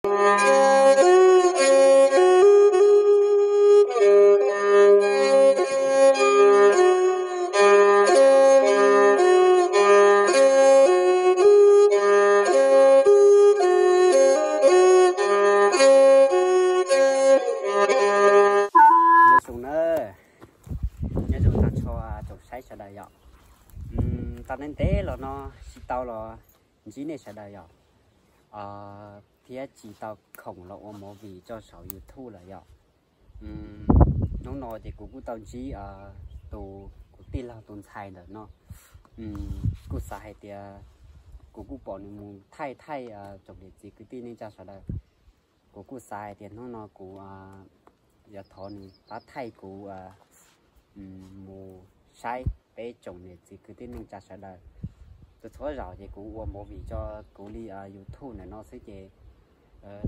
Nyob zoo na, nyob zoo tag nrho tsoom saib sawv daws yom. Tau ntev ntev los no tsis tau los ntsib nej sawv daws yom, thiab tsis tau khoom los ua movie tso saum YouTube lawm yom. Hnub no ces kuv kuj tau ntsib tus kuv tij laug tus ntxhais ntawm no, kuj xav hais tias kuv kuj pom nws mus thaij thaij tsoom niam txiv kwv tij neej tsa sawv daws. Kuv kuj xav hais tias hnub no kuv yuav thov nws pab thaij kuv mus saib peb tsoom niam txiv kwv tij neej tsa sawv daws. Txhua txhua zaus ces kuv ua movie tso kuv li YouTube ntawm no xwb ces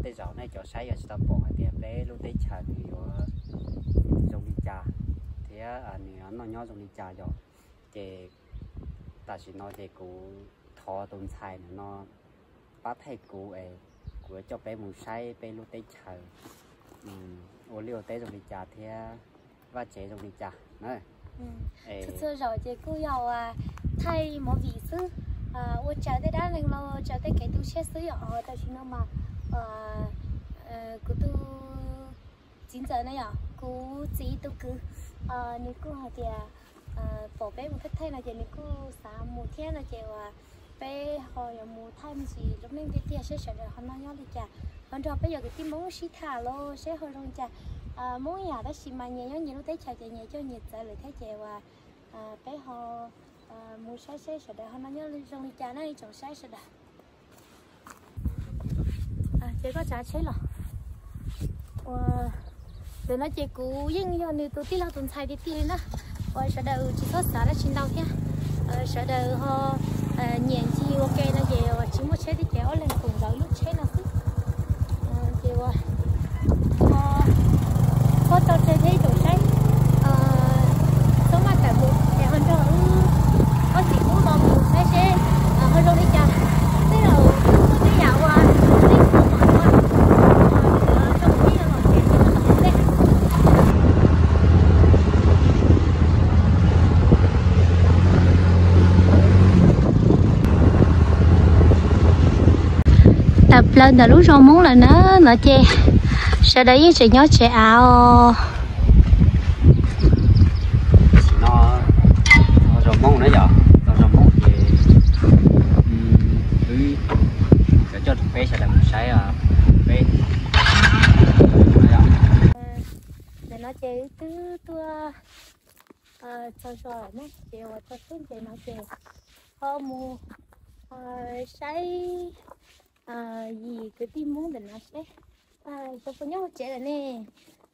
tej zaum nej cov saib yuav tsis tau pom hais tias peb lub teb chaws nws yuav zoo li cas thiab nws noj nyob zoo li cas yom. Ces tam sim no ces kuv thov tus ntxhais ntawm no pab thaij kuv es kuv yuav coj peb mus saib peb lub teb chaws ua liaj ua teb zoo li cas thiab vaj tsev zoo li cas na. Txhua txhua zaus ces kuj yog thaij movie xwb, ua tsaws tej dab neeg los tsaws tej kev tu siab xwb yom. Tam sim no mas kuv tus txiv ntxawm na yom, kuv txiv tus kwv, nws kuj hais tias pom peb mus thaij thaij no ces nws kuj xav mus thiab no ces uas peb ho yuav mus thaij me ntsis lub neej tiag tiag seb sawv daws ho noj nyob li cas, ho nrog peb cov kwv tij Hmoob sib tham los seb ho zoo li cas. Hmoob yam tab sis mas nyias nyob nyias lub teb chaws ces nyias coj nyias txawv lawm thiab ces uas peb ho mus saib seb sawv daws ho noj nyob zoo li cas na ib tsoom saib sawv daws. Ces koj tsav tsheb los. Ua, ntawm no ces kuv yeej yog nws tus tij laug tus ntxhais tiag tiag li na. Uas sawv daws tsis txhob xav dab tsi ntau thiab. Sawv daws ho nyiam ncig ua ke no ces uas tsis muaj tsheb thiab ces ob leeg koom nkaus lub tsheb no xwb. Ces uas ho tso tseg thiab ib tsoom saib, txhob maj tawm mus es ho nrog wb ob txiv tub no mus saib seb ho zoo li cas. Tej zaum muaj tej yam uas nej tsis tau pom no, coj mus ib lo lom ces tsis tau pom tej. Tawm plaws ntawm lub zos Hmoob lawm na, no ces sawv daws yeej tseem nyob tsev av os. Tam sim no txog zos Hmoob na yom, txog zos Hmoob ces wb yuav coj peb sawv daws mus saib peb. Ntawm no ces wb twb tuaj txog zos na, ces uas txog teb ntawm no ces ho mus saib yim kwv tij Hmoob ntawm no seb puas nyob hauv tsev lawm ne.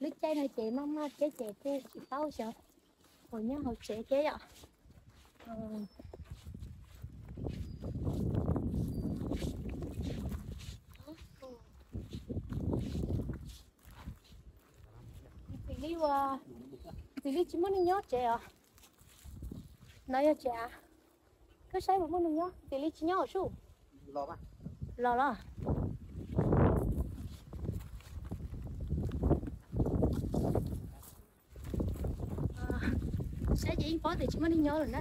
Lub caij no ces maj maj thiab ces kuj tsis paub xyov puas nyob hauv tsev thiab yom. Txiv Lis, Txiv Lis tsis muaj neeg nyob tsev os. No yog tsev av. Koj saib puas muaj neeg nyob, Txiv Lis tsis nyob os sub. Los los. Saib ces yeej paub tias tsis muaj neeg nyob lawm na.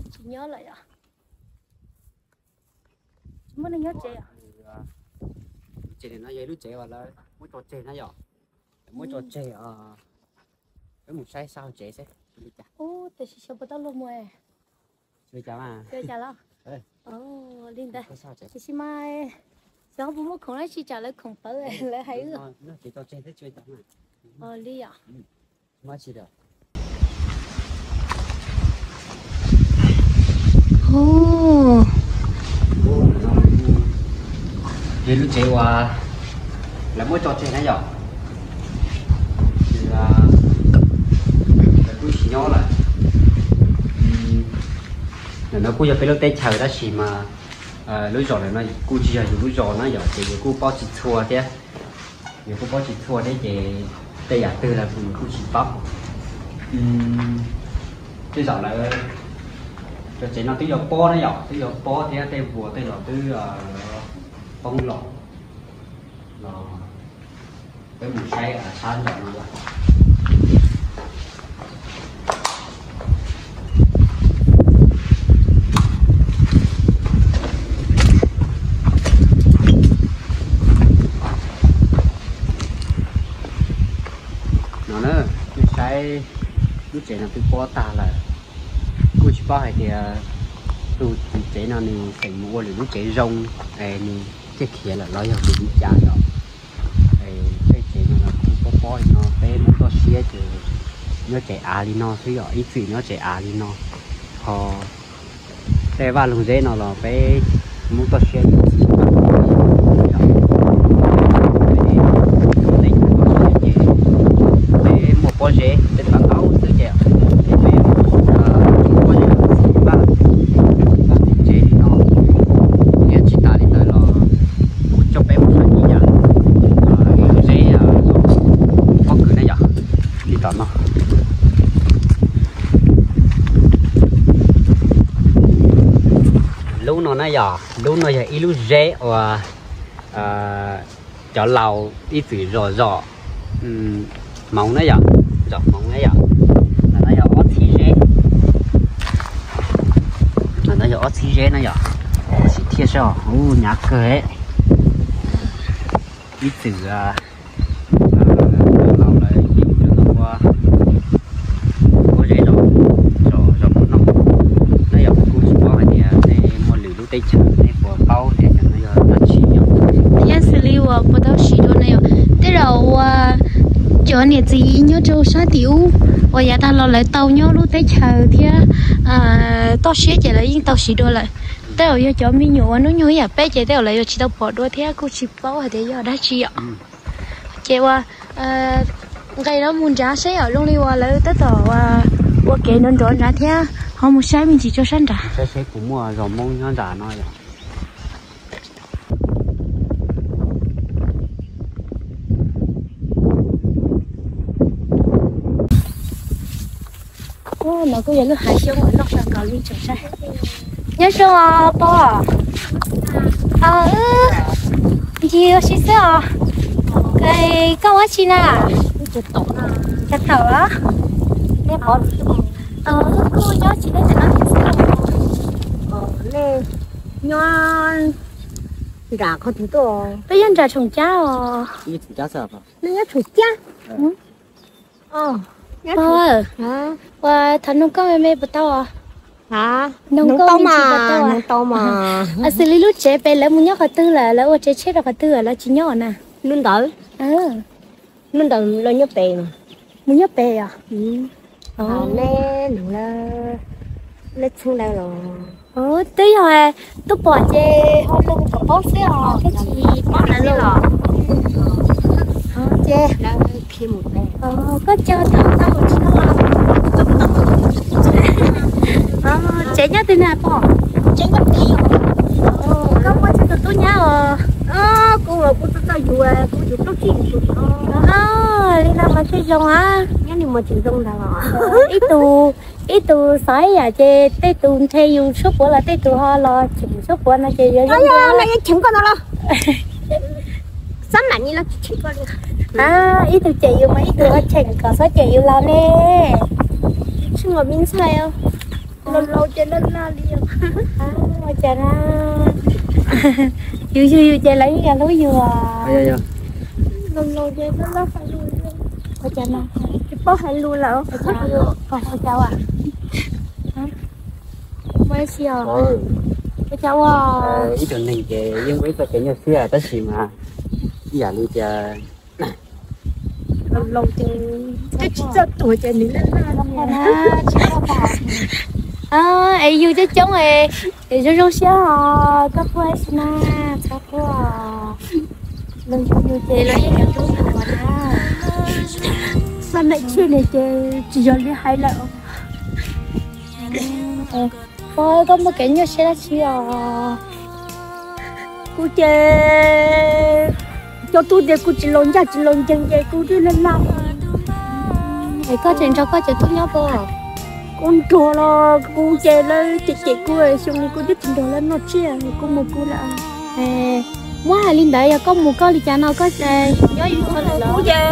Tsis nyob lawm yom. Tsis muaj neeg nyob tsev os. Lub tsev no yog ib lub tsev uas lawv muab tso tseg na yom. Lawv muab tso tseg, peb mus saib sab hauv tsev seb li cas. Ub, tiam sis xyov puas tau luag mus. Li cas los? Li ntawd. Tiam sis mas xyov puas muaj khoom dab tsi tsam lawv khoom pawv lawv hais wb. Li yom. Yog lub tsev uas lawv muab tso tseg na yom. Lawv kuj tsis nyob lawm. Ntawm no kuj yog peb lub teb chaws tab sis mas lub zos ntawm no kuj tsis yog yus lub zos na yom, ces yus kuj paub tsis txhua thiab. Yus kuj paub tsis txhua thiab ces tej yam twg los yus kuj tsis paub. Tej zaum lawv cov tsev no twb yuav pob na yom, twb yuav pob thiab tej vuas tej los twb Poob los, los peb mus saib sab ntawm no. No na, nej saib, lub tsev no twb pob tag lawm. Kuj tsis paub hais tias tus txiv tsev no nws xeem mus ua lwm lub tsev zoo, nws thiaj khiav lawm los yog vim li cas yom. Tej tsev no los kuj pob pob li no, peb muab toj siab ces nyob tsev av li no xwb yom, ib txwm nyob tsev av li no. Ho tej vaj loog zeb no los peb muab toj siab li no xwb. Peb muaj pob zeb, peb tab tau xwb ces peb pob zeb vaj, vaj tsev li no, thiab tsis tas li ntawd los kuj coj peb mus saib ib yam, ib lub zeb pob kws na yom, li tom no. Lub no na yom, lub no yog ib lub zeb uas cov laus ib txwm zom zom hmoov na yom, zom hmoov na yom. Ntawm no yog ob txhib zeb, ntawm no yog ob txhib zeb na yom. Sim thiaj seb, ub, hnyav kawg, ib txwm laus lawv yeej ua pob zeb zom, zom hmoov noj. Nej yog kuj tsis paub hais tias nej muaj lwm lub teb chaws nej puas paub tias cov no yog dab tsi yom. Thiab xws li uas puas tau siv dua na yom, tej zaum uas cov niam txiv nyob rau sab tim ub uas yav tag los lawv tau nyob lub teb chaws thiab toj siab ces lawv yeej tau siv dua lawm. Tej zaum yog cov me nyuam uas hnub nyoog ib yam peb ces tej zaum lawv yuav tsis tau pom dua thiab kuj tsis paub hais tias yog dab tsi yom. Ces ua nqe no mus nrad seb yom, zoo li uas lawv tab tom ua kev nrov nrov nrad thiab ho mus saib me ntsis rau sab nrad. Saib seb puas muaj zos Hmoob nyob nrad no yom. No kuj yog lub hav xyoob uas noj sab nkaus li tseem saib. Nyob zoo os pog. Ncig ua si xwb os. Koj ua dab tsi na? Cog taum los? Kuj nyob tsis deb tam no xwb. Nyob nram qhov twg tuaj? Peb nyob nram Tshoom Cab os. Nej nyob Tshoom Cab? Ua thaum noog koj me me puas tau os? Noog koj me ntsis puas tau? Xws li lub tsev pem lawv mus nyob qhov twg lawm, lawv ua tsev tshiab rau qhov twg lawm, lawv tsis nyob na? Lub ntawd, lub ntawd los nyob pem. Mus nyob pem os? Nej, lub txheeb ntawd los? Twb yog tuaj pom ces ho lug kom paub xwb os, thiab tsis paub lawv los. Ces koj cog tau tau tsis tau? Tsev nyob twg na pog? Koj muaj tsawg tus tub nyab os? Kuv, kuv txawj txawj yus, kuv yus plaub tsib tus. Li no mas thiaj zoo a. Nyob li mas tsis zoo ntag los? Ib tus, ib tus xaiv yam ces tej tus nthe yus suab puav los tej tus ho los cheem suab puav no ces yuav zoo. Cheem koj no los? Xab mam ni los cheem koj li. Ib tus cem yus mas ib tus ho cheem kom xob cem yus los ne. Tsis muaj me ntxhais, laus laus ces laj laj li. Ua cas na, yus yug yus ces lawv yeej yuav hlub yus. Laus laus ces laj laj hais lus. Ua cas na, tsis paub hais lus lawm. Ua cas ua? Ua si os. Ua cas ua? Ib tug neeg ces yeej muaj ib txoj kev nyuaj siab tab sis mas ib yam li tias laus ces twb tsis txawj tuag ces nws laj laj. Es yus coob coob es zoo zoo siab os, koj quaj ib si na, txhob quaj. Los yus yus ces los yeej yuav hlub yus na. Xab maim tshiab li ces tsis yog li hais lawm. Pog, koj muaj kev nyuaj siab dab tsi os? Kuv ces cov tub tias kuv tsis laus ncaj tsis laus ncees ces kuv twb laj laj. Es koj tseem nrog koj cov tub nyob puas? Kuv nrog los kuv ces lawv cem cem kuv, xyoo no kuv twb tsis nrog lawv noj tsiab, kuv mus kuv lawm. Muab hais li ntawd yog koj mus koj li cas no koj nyob yus txog lawm los? Kuv ces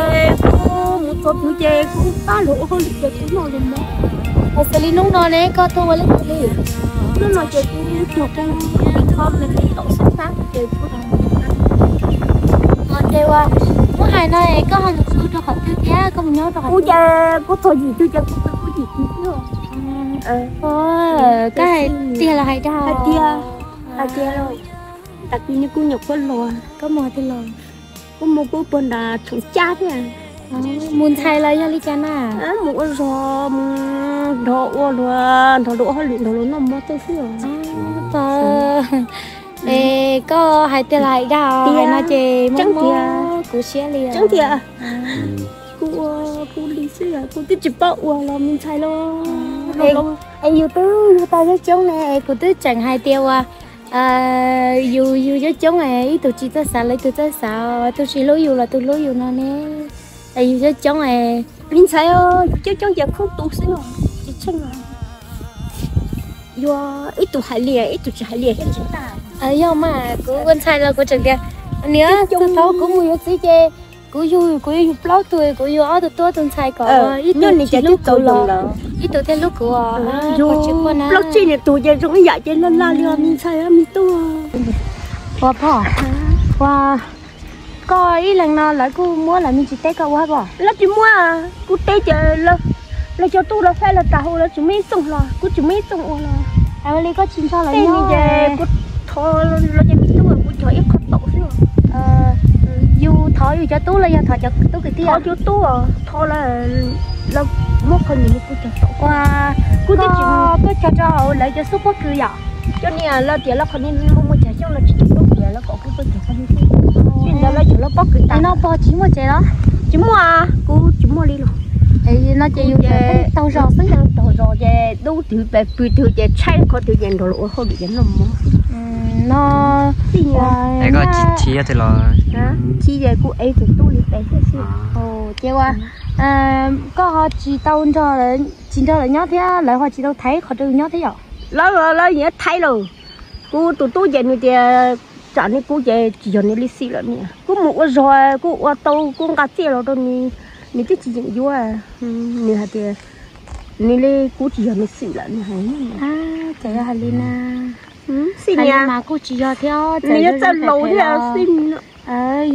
kuv mus txog kuv ces kuv pab luag ua hauj lwm ces kuv noj luag mov. Xws li hnub no ne koj tuaj ua leej twg li? Hnub no ces kuv tuaj ua tim kho me tim tom xab xab ces kuv Ua ces ua, muab hais no es koj ho mus txog rau qhov twg thiab koj mus nyob rau qhov twg? Kuv ces kuv txog yim twg ces kuv kuj yim twg xwb. Koj hais tiag los hais dag? Hais tiag, hais tiag. Tag kis no kuv nyuam qhuav los. Koj mus twg los? Kuv mus kuv puag nram Thoom Cab thiab. Mus ntxhais los yog li cas na? Mus ua zog, mus nrog ua luag, nrog luag ua hauj lwm, nrog luag noj mov tau xwb. Es koj hais tiag los hais dag? Tiag no ces muab kuv siab li. Tseeb tiag. Kuv ua kuv li xwb, kuv twb tsis paub ua los me ntxhais los. Es yus twb yug tau coob coob ne, kuv twb tseem hais tias ua yus yug coob coob es ib tug tsis txawj xav los ib tug txawj xav, tus tsis hlub yus los tus hlub yus no ne. Es yug coob coob es me ntxhais, yug coob coob ces khoob tus xwb os, tsis tsheej os. Yuav ib tug hais li ib tug tsis hais li thiab tsis tag. Yog mas kuv ua ntxhais los kuv tseem tias, niam, thaum kuv mus yuav txiv ces kuv yug, kuv yug plaub tug, kuv yug ob tug tub ob tug ntxhais kom ib tug thiaj hlub kuv los ib tug thiaj hlub kuv. Yug plaub tsib niag tug ces zoo ib yam ces laj laj li os me ntxhais me tub. Ua pog, ua koj ib leeg no lawv kuj muab lawv me ntsis teb koj ua hab pog? Lawv tsis muab, kuv teb ces lawv cov tub lawv faib lawv tas hauv lawv tsis muaj ib txooj hlo, kuv tsis muaj ib txooj ua hlo. Ua li koj tsis nrog lawv nyob ces kuv thov lawv cov me tub kuv cog ib qho taum xwb. Yus thov yus cov tub los yog thov cov tub kwv tij? Thov cov tub, thov lawv, lawv muab qhov nyiam li kuv cog taum. Ua, kuv twb tsis, koj cog rau hauv lawv cov xub pob kws yom? Cov niag lawv tias lawv qhov niag muaj muaj cag xyoob lawv tsis cog pob kws lawv kom kuv tuaj cog qhov niag xwb. Li ntawd lawv cog lawv pob kws tas. No pog tsis muaj tsev los? Tsis muaj, kuv tsis muaj li los. No ces yus taug zos xwb. Taug zos ces dub twg pes pw twg ces tshaib qhov twg ces nrog lawv ua hauj lwm ces noj mov. No, tsis los? Tsis ces kuv ev tus tub li pes thiab xwb. Ces ua, koj ho tsis tau nrog, tsis nrog lawv nyob thiab lawv ho tsis tau thaiv qhov rau yus nyob thiab yom? Lawv, lawv yuav thaiv lawm. Kuv tus tub ces nws tias tsam li kuv ces tsis yog nws li xwm lawm niam. Kuv mus ua zog kuv ua tau kuv nqa txiaj los rau nws, nws twb tsis yeem yuav. Nws hais tias nws li kuv tsis yog nws xwm lawm nws hais. Ces yog hais li na, xij niam mas kuj tsis yog thiab, nws yuav txawj laus thiab xij.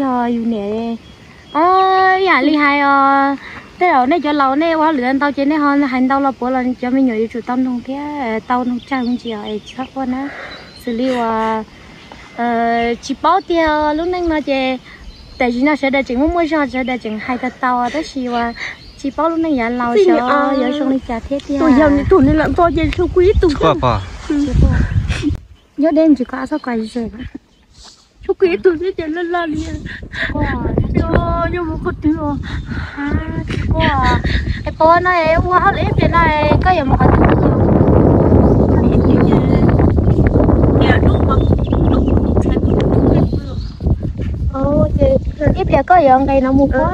Yog yus niam ib yam li hais os, tej zaum nej cov laus nej ua hauj lwm ntau ces nej ho hais ntau los puav los cov me nyuam yuav tsum tau noog thiab, tau noog tsawg me ntsis os, es tsis txhob quaj na. Xws li uas tsis paub tiag lub neej no ces tam sim no sawv daws tseem muaj muaj zog sawv daws tseem hais tau tau tab sis uas tsis paub lub neej yav laus xyov yuav zoo li cas thiab tiag. Tus yog nws tug nws lam nto ces tshuav kuv ib tug. Nyob deb ntsis koj txhob kov ze. Tshuav kuv ib tug thiab ces laj laj li. Nyob mus qhov twg os? Es pog no es ua hauj lwm ib pliag no koj yuav mus qhov twg? Ces ib pliag koj yuav nqes no mus puag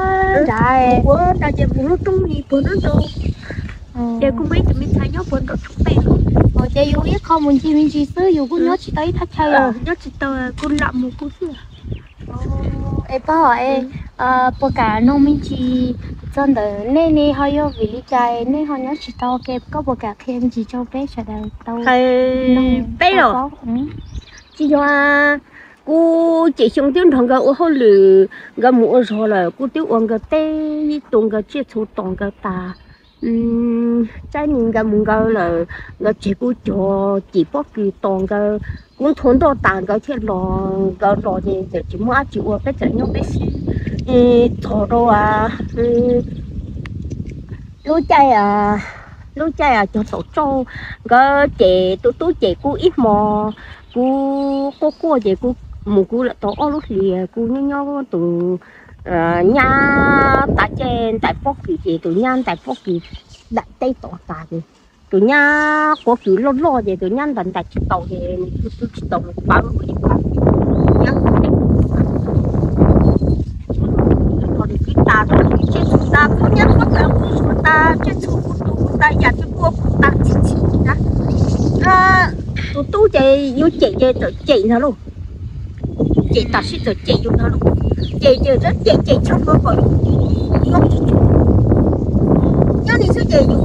nrad. Puag nrad ces mus lub roob li puag nrad. Ces kuv muaj ib tug me ntxhais nyob puag nram tshoob pem. Ces yus ib qho mus ncig me ntsis xwb yus kuj nyob tsis tau ib thaj chaw los? Nyob tsis tau, kuv lam mus kuv xwb. Es pog, puas kam noog me ntsis txog ntawm nej ne ho yog vim li cas nej ho nyob tsis tau, koj puas kam qhia me ntsis rau peb sawv daws tau noog? Peb los? Tsis yog, kuv cem xyoo twb nrog nkawd ua hauj lwm, nkawd mus ua zog lawm kuv twb ua nkawd teb, tua nkawd tsiaj txhu tos nkawd tas. Tsaib ni nkawd mus nkawd lawm, nkawd tseg kuv cog cim pob kws tos nkawd, kuv nthua nroj tas nkawd thiaj los. Nkawd los ces txawm tsis muaj dab tsi ua peb txawm nyob peb xwb. Txog rau lub caij, lub caij cog taum tsauj, nkawd cem, tus tub cem kuv ib hmo, kuv quaj quaj ces kuv mus kuv lawm tau ob lub hlis, kuv nyob nyob tus nyab tav caij ntais pob kws ces tus nyab ntais pob kws daim teb tos tas ces tus nyab quav kws loj loj ces tus nyab ntais ntais tsis tau ces nws twb tsis tau mus pab tus nyab. Tsiaj txhu tas, kuv nyab kuj tas, kuv nyab tas, tsiaj txhu kuj tas, yam twg kuj tas txhij txhij na. Tus tub ces yuav cem ces txawm cem ntag lauj. Ces tam sim txawm ces yus no, ces ces ces ces tshaj plaws kom yus nyob tsis tshua, nyob li xwb ces yus,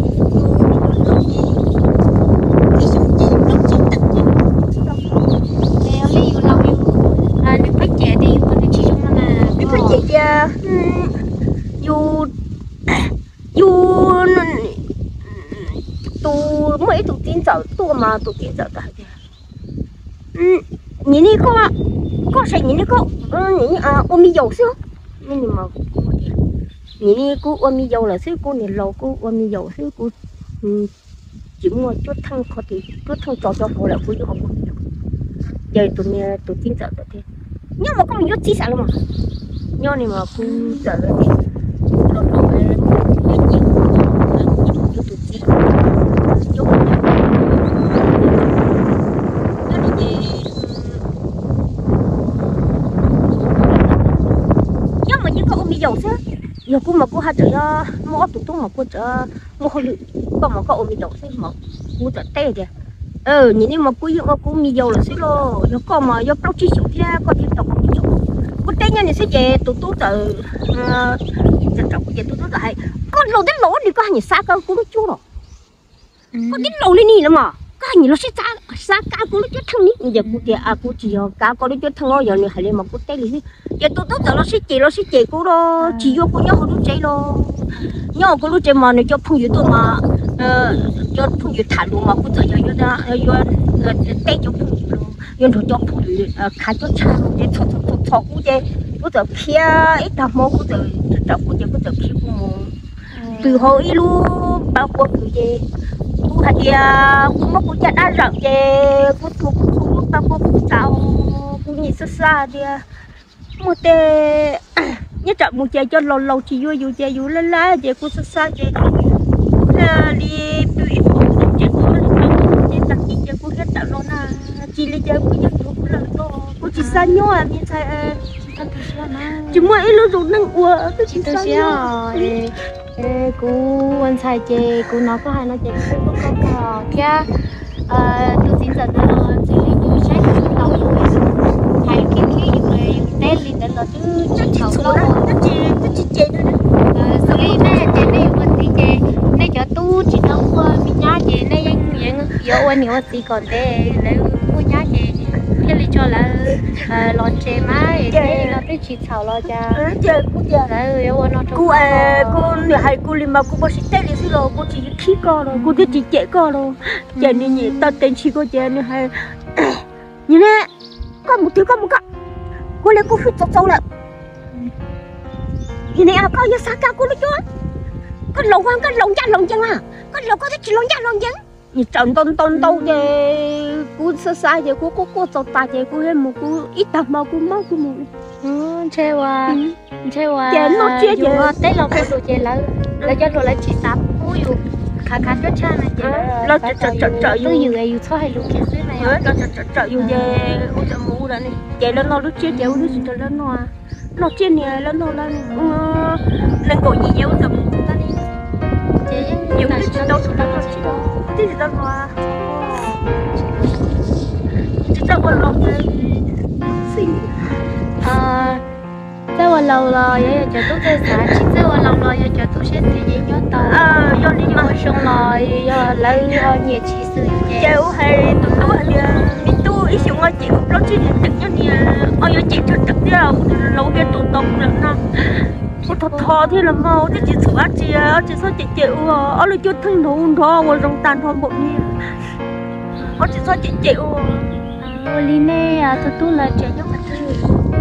yus ces yus ces yus tsis tawm ces yus tsis tau. Nws pheej ces tias yus, nws pheej ces tias yus yus tus, muaj ib tus txiv ntxawm tuaj mas tus txiv ntxawm txawm hais tias, nim no koj, koj saib nim no koj ua me yaus xwb. Nim no kuv ua me yaus lawm xwb, kuv niam laus kuv ua me yaus xwb, kuv tsis muaj cuab theej, cuab theej tso cov hluas lawm kuv yuav ua me yaus. Ces tus, tus txiv ntxawm txawm tias, nyob mas koj mus yuav txiv xav los mas, nyob ni mas kuv txawm tias, kuv los rau, kuv yuav txiv, kuv yuav tus txiv, kuv yuav ua me yaus. Nyob li ces nyob mas yeej koj ua me yaus xwb. Yog kuv mas kuv haj tseem muaj ob tug tub mas kuv tseem muaj hauj lwm, koj mas koj ua me yaus xwb mas kuv txawm teb tias, nim no mas kuv yeej ua kuv me yaus lawm xwb los, yog koj mas yog plaub tsib xyoos thiab koj thiaj tau ua me yaus. Kuv teb nyob ni xwb ces tus tub txawm, txawm tso kuv ces tus tub txawm hais, koj laus teb laus li koj haj nyiam xav kab kuv lub cuab los? Koj tib laus li ni los mas koj haj nyiam los sib xav kab kuv lub cuab theej ni. Ces kuv tias, kuv tsis yog kab koj lub cuab theej os, yog nws hais li mas kuv teb li xwb. Ces tus tub txawm los sib cem los sib cem kuv los tsis yuav kuv nyob hauv lub tsev los. Nyob hauv kuv lub tsev mas nws cov phooj ywg tuaj mas, cov phooj ywg tham lus mas kuv txawm yog yuav, yuav teb cov phooj ywg los yuav nrog cov phooj ywg khav cuab tshaj ces txhom txhom txhom kuv ces kuv txawm khiav ib tag hmo kuv txawm, txawm kuv ces kuv txawm khiav kuv mus pw hauv ib lub pab quaj kws ces kuv hais tias kuv muab kuv caj dab zawm ces kuv tuag kuv qhov lub pab quaj kws tas, kuv nyiam xab xab tias muaj tej nyob tsam mus ces cov laus laus tsis yuav yus ces yus laj laj ces kuv xab xab ces kuv thiaj li pw ib hmo ces kuv thiaj li pab quaj ces tag kis ces kuv thiaj tawm los na. Tsis li ces kuv yeej yuav kuv lawm los kuv tsis xav nyob me ntxhais. Tsis muaj ib lub zoo neej ua twb tsis xav nyob. Kuv ua ntxhais ces kuv hnov koj hais no ces kuv kuj koj koj thiab. Tus txiv ntxawm ntawd los ntxim li yus saib tsis tau yus hais khib khib yus, yus teb li ntawd los twb tsis txhaum lawm. Xws li nej ces nej yuav ua txiv ces nej cov tub tsis tau ua me nyab ces nej yeej yuav ua niam ua txiv kom ntev, lawv muaj nyab ces thiaj li tso lawv los tsev mas es tej no twb tsis txhaum los cas. Lawv yuav ua no rau kuv, kuv, nws hais kuv li mas kuv puas sim teb li xwb los kuv tsis khib koj los kuv twb tsis cem koj los. Ces nws nyiam tau tes ntshis koj ces nws hais, nyiam ne, koj mus twg koj mus koj, kuv li kuv hwj txaus txaus lawm. Nyiam ne, koj yog xav kab kuv lub cuab, koj laus, koj laus ncaj laus ncees a, koj laus koj twb tsis laus ncaj laus ncees. Nws tsaws ntau ntau ntau ces kuv xav xav ces kuv quaj quaj txaus tas ces kuv thiaj mus, kuv ib tag hmo kuv mab kuv mus. Ntshe ua, ntshe ua ces noj tsiab ces teb los kuv lus ces lawv, lawv cov hluas lawv tsis xav pub yus khav khav cuab tshaj no ces lawv tsawm tsawm yus, yus txhob hais lus kiag xwb na. Lawv tsawm tsawm yus ces kuv txawm mus lawm ne ces lawv noj lub tsiab ces kuv twb tsis nrog lawv noj, noj tsiab niag lawv noj lawv, nees nkaum yim ces kuv txawm mus tag li. Ces yeej yus twb tsis tau, tsis tau noj tsiab, twb tsis tau noj. Tsis txawj ua laus, txawj ua laus los yog yog cov tub txawj xav, tsis txawj ua laus los yog cov tub siab ntev yeej nyob tau. Yog li ua zoo los yog lawv nyiam tsis xwm ces. Ces kuv hais tus tub hais tias me tub, ib xyoos no ces kuv plaub tsib niag teem nyob niag ob yuav cem tsawg teem thiab, laus kiag tus tau kuv lawm no. Kuv thov thov thiab los mas twb tsis txhaum dab tsi, tsis txhob cem cem ua, ob lub cuab theej nrog nrog ua zoo tag nrho npaum li. Ob tsis txhob cem cem ua. Ua li nej tus tub lawv tsev nyob qhov twg?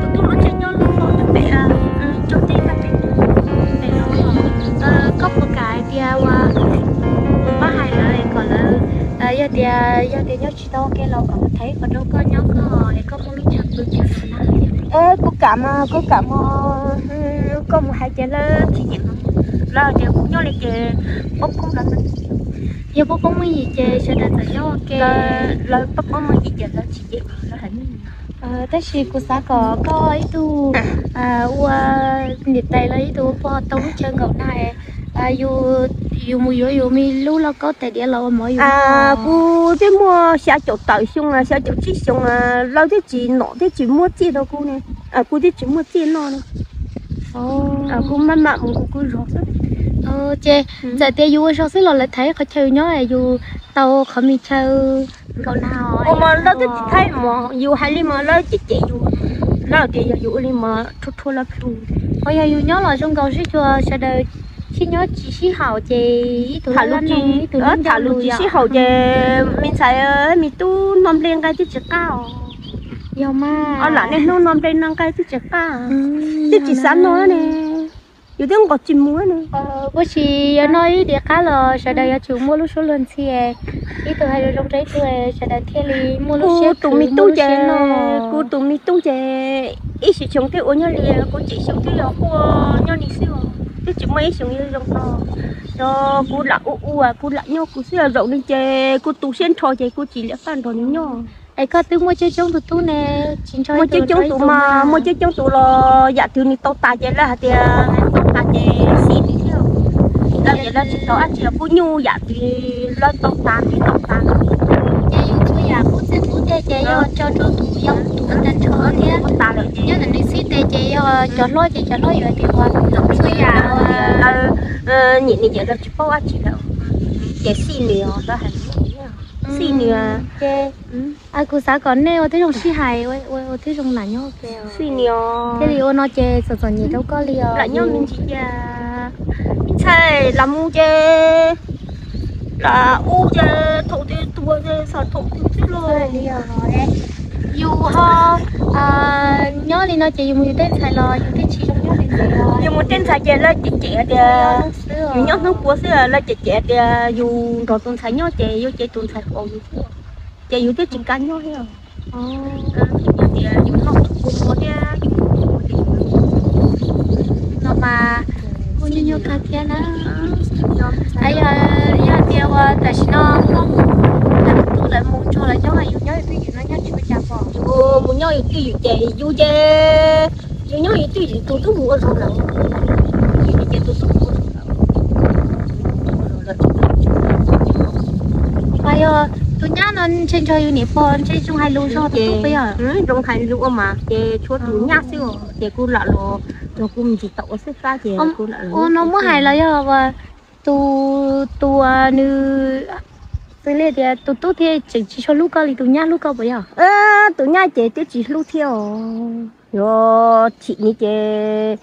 Tus tub lawv tsev nyob lub no pem, tso tej pem no. Koj puas kam hais tias ua, kuv pab hais lawv kom lawv, yog tias, yog tias nyob tsis tau ua ke los kom lawv thaiv qhov rau koj nyob koj es koj muaj lub chaw pw kiag na. Kuv kam mas, kuv kam mas, koj mus hais ces lawv tsis cem, lawv hais tias kuv nyob li ces poob poob lawv. Yog poob poob muaj yim ces sawv daws txawm nyob ua ke. Lawv poob poob muaj yim ces lawv tsis cem, lawv hais. Tab sis kuv xav kom koj ib tug ua niam tais los ib tug ua pog tau lub chaw nkaum na es Yus, yus mus yuav yus me lub lauj kaub tais diav los ua mov yus. Kuv twb muaj xya caum tawm xyoo, xya caum tsib xyoo, lawv twb tsis nom twb tsis muab txiaj rau kuv ne. Kuv twb tsis muaj txiaj noj ne. Kuv maj mam mus kuv zog xwb. Ces txawm tias yus ua zog xwb los lawv thaiv qhov chaw yus nyob yus tau qhov me chaw nkaum na. Ua mas lawv twb tsis thaij mas yus hais li mas lawv cem cem yus, lawv tias yog yus ua li mas rhuav rhuav lawv plhu. Qhov yog yus nyob los zoo nkaus sib xyuas sawv daws sib nyob tsis sib haum ces ib tug tham lus tsis sib haum ces me ntxhais me tub noj nplej nqaij twb tsis qab os. Yog mas lam niaj hnub noj nplej noj nqaij twb tsis qab, twb tsis xav noj ne. Yus twb nqos tsis mus ne. Kuj tsis yog noj ib diav qab los sawv daws yuav tsum muaj lub suab luag ntxhi. Ib tug hais zoo zoo rau ib tug, sawv daws thiaj li muaj lub siab. Kuv tus me tub ces, kuv tus me tub ces ib sim xyoo twb ua nyob li, kuv tsib xyoo twb yog quaj nyob li xwb os, twb tsis muaj ib xyoo yuav zoo no. Yog kuv lam ua ua kuv lam nyob kuv xwb, zaum no ces kuv tu siab nrho ces kuv tsis liam faj nrog nws nyob. Es koj twb muaj coob coob tus tub ne, tsis nrog muaj coob coob tus mas, muaj coob coob tus los yam twg nws tau tas ces lawv hais tias tau tas ces xij nws thiab. Lawv ces lawv tsis tau dab tsi, kuv nyuj yam twg lawv tau tas nws tau tas. Ces yus txhua yam kuv txij kuv tej ces yog tso rau tus yau tus tag nrho thiab. Nyob ntawm nws xib tes ces yog cov hlob ces cov hlob yuav tias ua txhua yam. Nyiam nws ces lawv tsis paub dab tsi lawm, ces xij nws os, lawv hais xij nws. Ces kuv xav kom nej ua tib zoo sib hais, ua tib zoo lam nyob ua ke. Xij nws os. Thiaj li ua no ces txom txom nyem rau koj li os. Lam nyob me ntsis ces ntshai lam mus ces lam ua ces thaum twg tuag ces xav thaum twg xwb los. Yus ho nyob li no ces yus mus yus tej ntxhais los yus twb tsis zoo nyob li ntawd. Yus mus tej ntxhais ces lawv cem cem tias yus nyob hnub puas xwb, lawv cem cem tias yus nrog tus ntxhais nyob ces yuav cev tus ntxhais kom yus xwb, ces yus twb tsis kam nyob thiab. Tias yus noj tus puas mov thiab yus no mas kuj nyuaj nyuaj kawg thiab na. Yog tias ua tam sim no koj mus, lawv mus nrog lawv nyob, yus nyob yus twj ywm no nyob tsis ua cas pom. Yus mus nyob yus twj ywm ces yus ces yus nyob yus twj ywm tus tub mus ua zoo lawm. Ces tus tub mus ua zoo lawm. Yog tus nyab no ntshe nrog yus niam pog ntshe zoo hais lus zog tus tub puas yog? Zoo hais lus ua mas ces tshuav tus nyab xwb os, ces kuv lam los, kuv me ntsis tau ua xwb xwb ces kuv lam los. Ua no muab hais los yog tus, tus nws xws li tias tus tub thiaj tseem tsis tshua hlub koj li tus nyab hlub koj puas yog? Tus nyab ces twb tsis hlub thiab os. Yog chim nws ces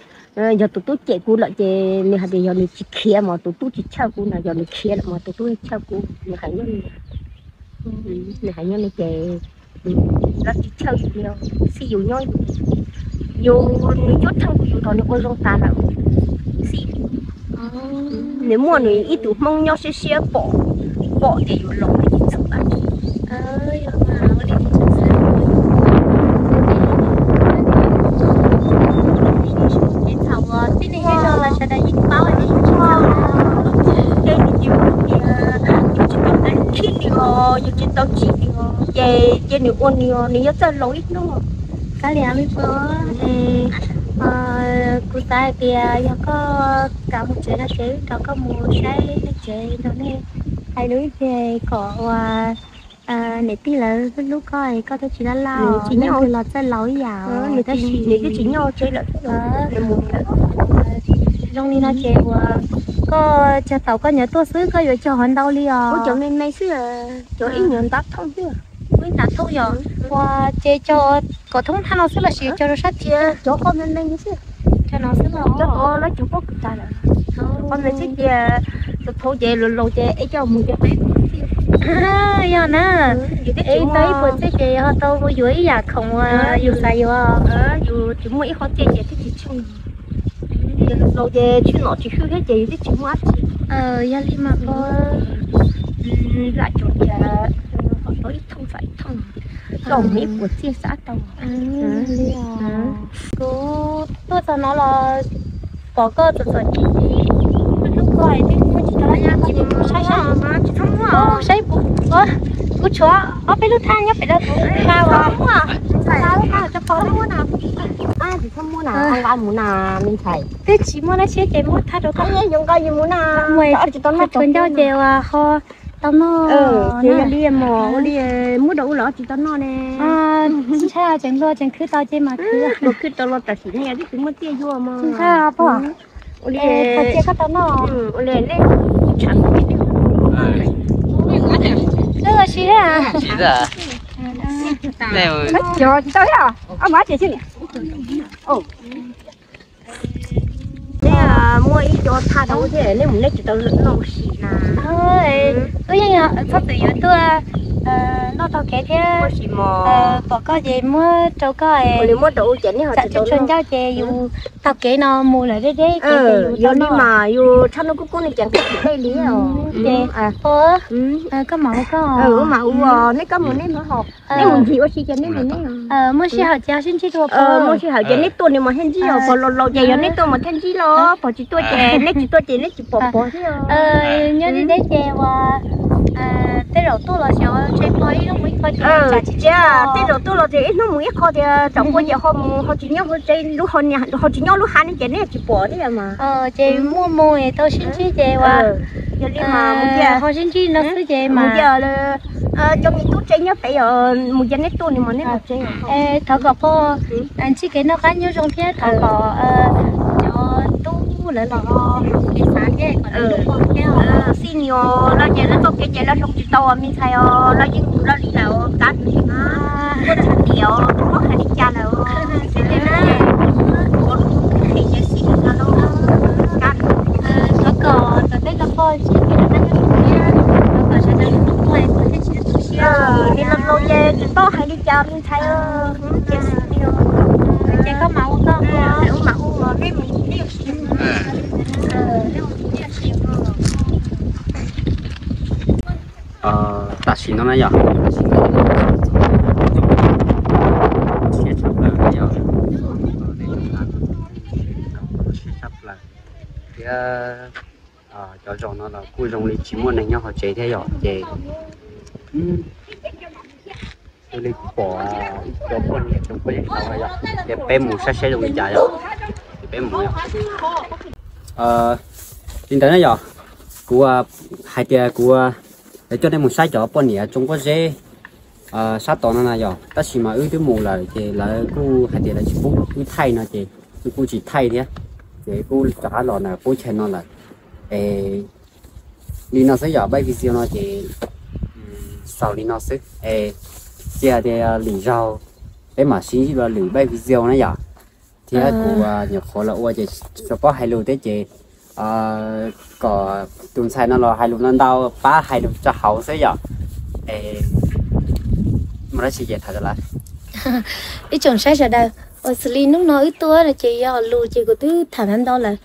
yog tus tub cem kuv lawm ces nws hais tias yog nws tsis khiav mas tus tub tsis chawj kuv no, yog nws khiav lawm mas tus tub chawj kuv. Nws hais nyob li, nws hais nyob li ces lawv tsis chawj yus li, xij yus nyob yus, yus nws cuab tsheej yus nrog nws ua zoo tas lawm, xij. Nws muaj nws ib tug hmoob nyob siab siab pom, pom tias yus los tsis txawj dab tsi. Txhaum tib neeg zej zog los sawv daws yeej paub. Ces nws cia yus tsis tau khib nws os, yus tsis tau tsim nws os, ces cia nws ua nws os, nws yuav txawj laus ib hnub. Kav liam me pog, kuv xav hais tias yog koj kam mus tsev no ces wb nrog koj mus saib nej tsev nrog nej hais lus ib pliag kom ua niam tij lawv hlub koj, koj thiaj tsis laj laj, nws los txawj laus ib yam. Nws twb tsis nyob tsev lawm, zoo li no ces uas koj cog taum koj nyuam tuaj xwb koj yuav cog hov ntau li os. Cov me me xwb, cov ib nyuag ntav thooj xwb. Ib ntav thooj yog ua ces cog kom thoob thaj no xwb los sis cog rau sab tid? Cov qoj me me xwb. Cov no xwb los cov qoj lawv cog pob kws tas lawm. Qoj me xwb ces tus thaum ces laus laus ces ib co mus ces peb yog na. Yus twb tsis tau ib puas txiaj ces ho tau mus yuav ib yam khoom uas yus xav yuav. Yus tsis muaj ib qho txiaj ces twb tsis tshwj. Laus ces tshwj nom tsis hwj thiab ces yus twb tsis muaj dab tsi. Yog li mas pog, lam tsuas tias kom tau ib thooj xam ib thooj, coj mus ib puas txiaj xav tau. Kuv tuaj txog no los pom koj txom txom nyem, hlub koj twb muab tsis tau laj nyab koj ces kuv saib saib, saib puas, kuv tshuav ob peb lub thaj nyob pem no kuv nqa uas, nqa lub thaj rau pog lub no. Txhob muab na, nqa mus na me ntxhais. Twb tsis muaj dab tsi ces muab thaj rau koj. Yuav nqa yus mus na, tsis tau noj tau ncauj ces ua ho tau noj. Ces yog li mos ua li muab rau ua los tsis tau noj ne. Ntshai tseem luag tseem khwv tau ces mas khwv. Luag khwv tau los tam sim ne yog twb tsis muaj tiaj yuav mos. Ntshai pom. Ua li koj tau noj. Ua li nej tshav. Twb los si thiab. Cov tsis tau thiab. Ob mas ces xwb. Nej muaj ib co thaj rau thiab nej mus nej tsis tau noj ua si na. Wb yeej txhob txwm yuav tuaj noj taug kev thiab. Pom koj ces muab rau koj. Muab rau ua ces nej ho tsis tau ncauj ces yus taug kev no mus lawm deb deb kev ces yus tau noj. Yog li mas yus tshaj noj kuj kuj nej ces nqis dej li. Ces koj mam ua koj. Ua mas ua nej koj mus nej mus haus. Nej mus ncig ua si ces nej mus nej. Muaj sij hawm ces sib ntsib dua. Muaj sij hawm ces nej tuaj nws mas thiaj ntsib os, pog laus laus ces yog nej tuaj mas thiaj ntsib los pog tsis tuaj ces nej tsis tuaj ces nej tsis pom pog thiab. Nyob li deb ces ua tej zaum tuaj los xyov ntshe pog ib hnub mus ib qho ces tsam tsis tsis tej zaum tuaj los ces ib hnub mus ib qho tias tsam pog ces ho mus ho tsis nyob lub tsev lub ho tsis nyob lub hav ne ces nej tsis pom thiab mas. Ces muaj mus tau sib ntsib ces ua yog li mas mus cia ho sib ntsib no xwb ces mas cia cov me tub tsev nyob pem os mus cia neb tuaj nws mas neb los tsev. Thov kom pog ntsib kev noj qab nyob zoo thiab thov kom cov tub lawv los kev xav thiab kom lawv hlub pog thiab. Xij nws os, lawv ces lawv txoj kev ces lawv hloov tsis tau os me ntxhais os, lawv yeej mus lawv li lawm os, kab nws mas muaj txhua tiam os, tsis paub hais li cas lawm os. Xij li na, ua lub tub qhia ces xij li no lawm, kab nws. Thov kom tom tej koj pog ntsib kev noj qab nyob zoo thiab thov kom sawv daws hlub pog es pog thiaj tsis tu siab. Li no los ces tsis paub hais li cas me ntxhais os, ces xij li os. Ces koj mam ua koj, ua mam ua, nej mus nej ua si. Tam sim no na yom, siab tshaj plaws na yom, siab tshaj plaws thiab. Cov zos no los kuj zoo li tsis muaj neeg nyob hauv tsev thiab yom, ces ua li kuv pom ib co poj niam tsoom poj niam tau yom, ces peb mus saib saib zoo li cas yom, ces peb mus yom. Li ntawd na yom, kuv hais tias kuv coj nej mus saib cov poj niam tsoo pob zeb sab tod no na yom, tab sis mas wb twb mus lawm ces lawv kuj hais tias lawv tsis pub wb thaij no ces wb kuj tsis thaij thiab, ces kuj rov qab los ntawm qub chaw no lawm. Es li no xwb yom, peb video no ces xaus li no xwb es cia tias lwm zaug peb mam sib ntsib dua lwm peb video na yom. Thiab kuv nyuam qhuav los ua ces tsis tshua paub hais lus thiab ces kom tus ntxhais no los hais lus ntau ntau pab hais lus rau hauv xwb yom. Es muaj dab tsi ces tham rau lawv. Ib tsoom saib sawv daws, ua xws li hnub no wb tuaj no ces yog lus ces kuv twb tham ntau ntau lawm.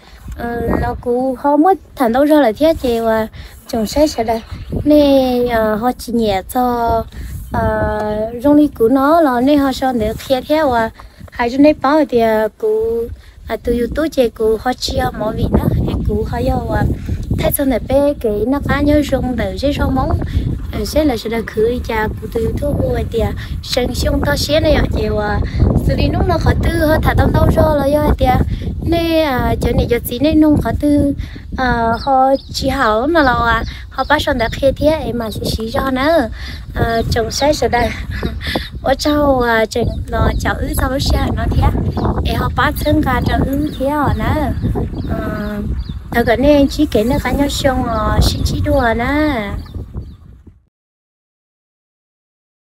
Los kuv ho muab tham ntau zog lawm thiab ces uas tsoom saib sawv daws, nej ho tsis nyiam txog zoo li kuv no los nej ho sau ntawv qhia thiab uas hais rau nej paub hais tias kuv tus YouTube ces kuv ho tsis yog movie na, es kuv ho yog uas thaij txog ntawm peb kev noj qab nyob zoo ntawm zej zog Hmoob, seb lawv sawv daws khwv li cas kuv tus YouTube hu hais tias Seev Xyooj Toj Siab na yom. Ces uas xws li hnub no qhov twg ho tham tau ntau zog los yog hais tias nej cov niam cov txiv nej nug qhov twg ho tsis haum no los ho pab sau ntawv qhia thiab es mam siv siv zog na. Tsoom saib sawv daws, ua tsaug uas tseem los caum wb txog lub sij hawm no thiab, es ho pab txhawb nqa rau wb thiab os na. Thov kom nej ntsib kev noj qab nyob zoo os, sib ntsib dua na.